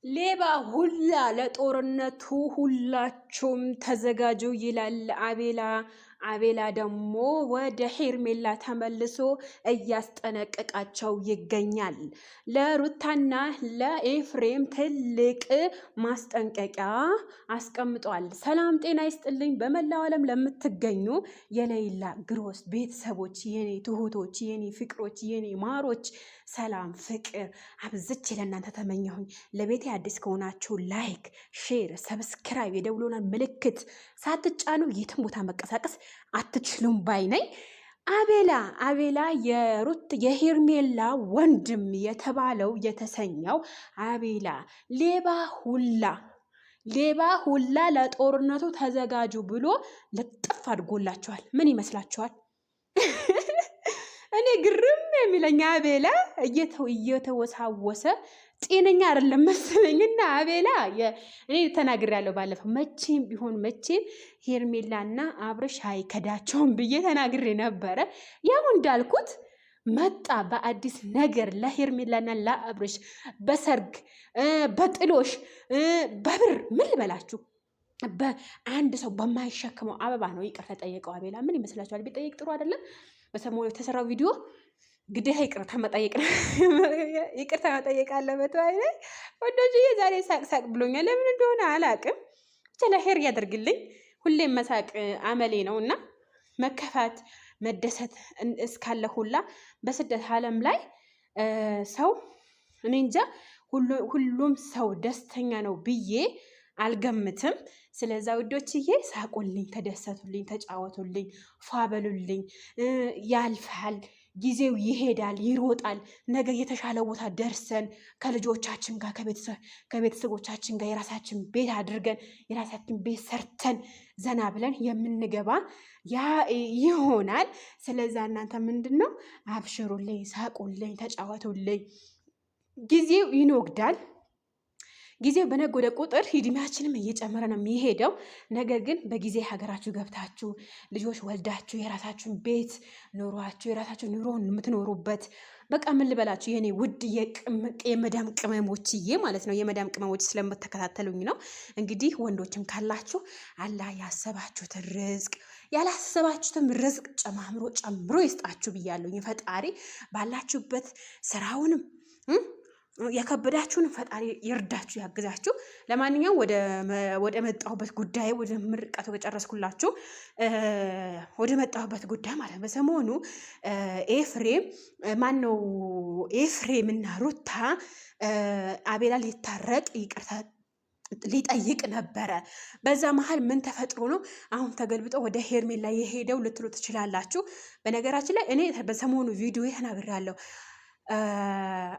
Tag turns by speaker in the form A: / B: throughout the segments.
A: ሌባ ሁላ ለጦርነቱ ሁላችሁም ተዘጋጁ ይላል አቤላ። አቤላ ደግሞ ወደ ሄርሜላ ተመልሶ እያስጠነቀቃቸው ይገኛል። ለሩታና ለኤፍሬም ትልቅ ማስጠንቀቂያ አስቀምጧል። ሰላም ጤና ይስጥልኝ በመላው ዓለም ለምትገኙ የሌይላ ግሮስ ቤተሰቦች፣ የኔ ትሁቶች፣ የኔ ፍቅሮች፣ የኔ ማሮች ሰላም ፍቅር አብዝቼ ለእናንተ ተመኘሁኝ። ለቤቴ አዲስ ከሆናችሁ like፣ share፣ subscribe የደውሉን ምልክት ሳትጫኑ የትም ቦታ መንቀሳቀስ አትችሉም ባይ ነኝ። አቤላ አቤላ የሩት የሄርሜላ ወንድም የተባለው የተሰኘው አቤላ ሌባ ሁላ ሌባ ሁላ ለጦርነቱ ተዘጋጁ ብሎ ልጥፍ አድርጎላቸዋል። ምን ይመስላችኋል? እኔ ግርም የሚለኝ አቤላ እየተወሳወሰ ጤነኛ አይደለም መሰለኝ። እና አቤላ እኔ ተናግሬያለሁ ባለፈው፣ መቼም ቢሆን መቼም ሄርሜላና አብርሽ አይከዳቸውም ብዬ ተናግሬ ነበረ። ያው እንዳልኩት መጣ በአዲስ ነገር ለሄርሜላና ለአብርሽ በሰርግ በጥሎሽ በብር ምን ልበላችሁ በአንድ ሰው በማይሸክመው አበባ ነው ይቅርታ ጠየቀው አቤላ። ምን ይመስላችኋል? ቢጠየቅ ጥሩ አይደለም? በሰሞኑ የተሰራው ቪዲዮ ግዴታ ይቅርታ መጠየቅ ነው። ይቅርታ መጠየቅ አለበት። አይ ወንዶችዬ፣ ዛሬ ሳቅ ሳቅ ብሎኛል። ለምን እንደሆነ አላቅም። ብቻ ለሄር ያደርግልኝ። ሁሌም መሳቅ አመሌ ነው እና መከፋት መደሰት እስካለ ሁላ በስደት ዓለም ላይ ሰው እኔ እንጃ ሁሉም ሰው ደስተኛ ነው ብዬ አልገምትም። ስለዛ ውዶችዬ ሳቁልኝ፣ ተደሰቱልኝ፣ ተጫወቱልኝ፣ ፏበሉልኝ። ያልፋል፣ ጊዜው ይሄዳል፣ ይሮጣል። ነገ የተሻለ ቦታ ደርሰን ከልጆቻችን ጋር ከቤተሰቦቻችን ጋር የራሳችን ቤት አድርገን የራሳችን ቤት ሰርተን ዘና ብለን የምንገባ ያ ይሆናል። ስለዛ እናንተ ምንድን ነው አብሽሩልኝ፣ ሳቁልኝ፣ ተጫወቱልኝ። ጊዜው ይኖግዳል። ጊዜው በነጎደ ቁጥር እድሜያችንም እየጨመረ ነው የሚሄደው። ነገር ግን በጊዜ ሀገራችሁ ገብታችሁ ልጆች ወልዳችሁ የራሳችሁን ቤት ኖሯችሁ የራሳችሁ ኑሮ የምትኖሩበት በቃ ምን ልበላችሁ የኔ ውድ የመዳም ቅመሞችዬ ማለት ነው። የመዳም ቅመሞች ስለምትከታተሉኝ ነው። እንግዲህ ወንዶችም ካላችሁ አላህ ያሰባችሁትን ርዝቅ ያላሰባችሁትም ርዝቅ ጨማምሮ ጨምሮ ይስጣችሁ ብያለሁኝ። ፈጣሪ ባላችሁበት ስራውንም የከበዳችሁን ፈጣሪ ይርዳችሁ ያግዛችሁ። ለማንኛውም ወደ መጣሁበት ጉዳይ ወደ ምርቃቱ ከጨረስኩላችሁ ወደ መጣሁበት ጉዳይ ማለት ነው። በሰሞኑ ኤፍሬም ማነው ኤፍሬም እና ሩታ አቤላ ሊታረቅ ይቅርታ ሊጠይቅ ነበረ። በዛ መሀል ምን ተፈጥሮ ነው አሁን ተገልብጦ ወደ ሄርሜላ የሄደው ልትሉ ትችላላችሁ። በነገራችን ላይ እኔ በሰሞኑ ቪዲዮ ተናግሬያለሁ።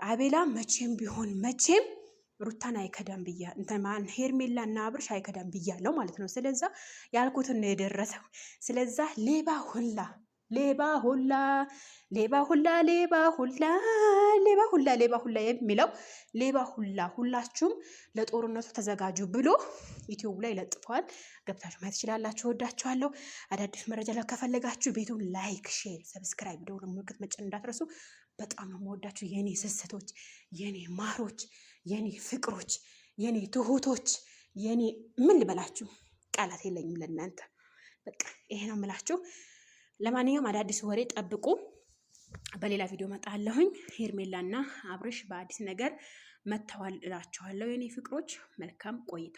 A: አቤላ መቼም ቢሆን መቼም ሩታን አይከዳም ብያ ሄርሜላ እና አብርሽ አይከዳም ብያለው ማለት ነው። ስለዛ ያልኩትን ነው የደረሰው። ስለዛ ሌባ ሁላ ሌባ ሁላ ሌባ ሁላ ሌባ ሁላ ሌባ ሁላ ሌባ ሁላ የሚለው ሌባ ሁላ ሁላችሁም ለጦርነቱ ተዘጋጁ ብሎ ዩቲዩብ ላይ ለጥፈዋል። ገብታችሁ ማየት ትችላላችሁ። ወዳችኋለሁ። አዳዲስ መረጃ ላይ ከፈለጋችሁ ቤቱን like፣ share፣ subscribe ደውል ምልክት መጫን እንዳትረሱ። በጣም ነው የምወዳችሁ የኔ ስስቶች፣ የኔ ማሮች፣ የኔ ፍቅሮች፣ የኔ ትሁቶች፣ የኔ ምን ልበላችሁ ቃላት የለኝም ለእናንተ። በቃ ይሄ ነው የምላችሁ። ለማንኛውም አዳዲስ ወሬ ጠብቁ። በሌላ ቪዲዮ መጣለሁኝ። ሄርሜላና አብርሽ በአዲስ ነገር መጥተዋል እላችኋለሁ። የኔ ፍቅሮች መልካም ቆይታ።